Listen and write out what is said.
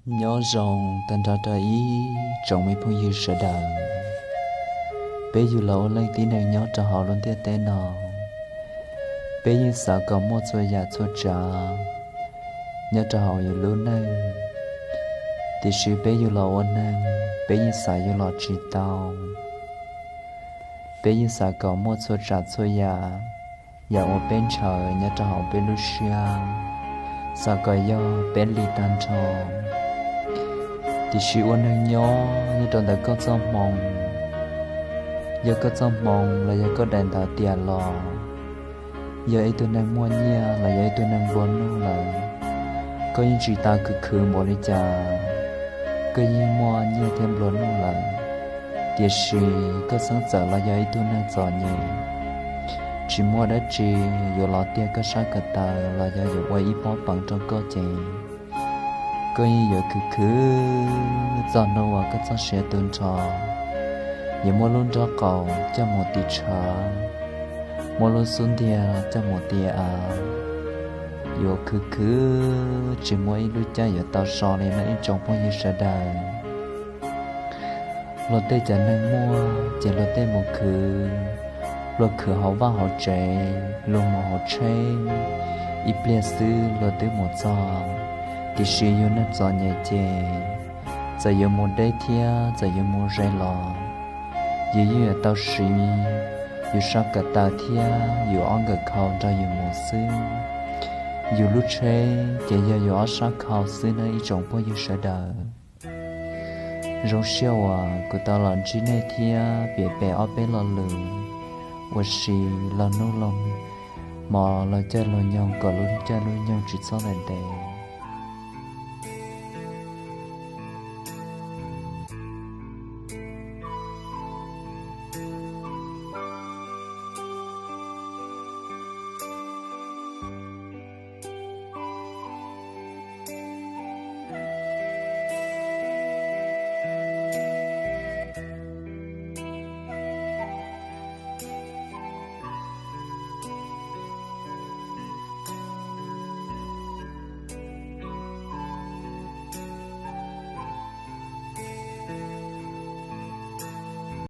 Nyob zoo tag nrho rau ib tsoom me phooj ywg sawv daws. Peb yug los ua leej tib neeg nyob rau hauv lub ntiaj teb no, peb yeej xav kom muaj txhua yam txhua tsav nyob rau hauv yus lub neej. Tiam sis peb yug los ua neeg, peb yeej xav yuav los tsis tau. Peb yeej xav kom muaj txhua tsav txhua yam, yam uas peb ntshaw nyob rau hauv peb lub siab, xav kom yog peb li tag nrho. Tiam sis ua neeg nyob nyob rau ntawm koj txoj hmoo, yog koj txoj hmoo los yog koj daim ntawv tiam los, yog ib tug neeg muaj nyiaj los yog ib tug neeg nplua nuj lawm, koj yeej tsis tas khwv khwv npaum li cas, koj yeej muaj nyiaj thiab nplua nuj lawm, tiam sis koj xeeb txawm los yog ib tug neeg txom nyem, tsis muaj dab tsi yuav los tiag koj sab ko taw los yog yuav ua ib pob peev rau koj ces koj yeej yuav khwv khwv txog hnub uas koj txoj sia tu nrho, yuav muab lub nraub qaum coj mus tim tshav, muab lub xub ntiag coj mus tim av, yuav khwv khwv tsis muaj ib lub caij yuav tau so li no ib tsoom phooj ywg sawv daws. Luag tej cov neeg muaj ces luag tej mus khwv, luag khwv hauv vaj hauv tsev, luag mus hauv tsheb, ib pliag xwb luag twb mus txog. Tiam sis yus neeg txom nyem ces txawm yuav mus deb thiab txawm yuav mus ze los, yus yeej yuav tau siv yus sab ko taw thiab yus ob nkawm khau nrog yus mus xwb. Yus lub tsheb ces yog yus ob sab khau xwb nawb ib tsoom phooj ywg sawv daws. Zoo siab uas kuv tau los ntsib nej thiab piav pem ob peb lo lus ua si, los hnub los hmo los caij los nyoog kom lub caij lub nyoog tsis txhob ntev ntev.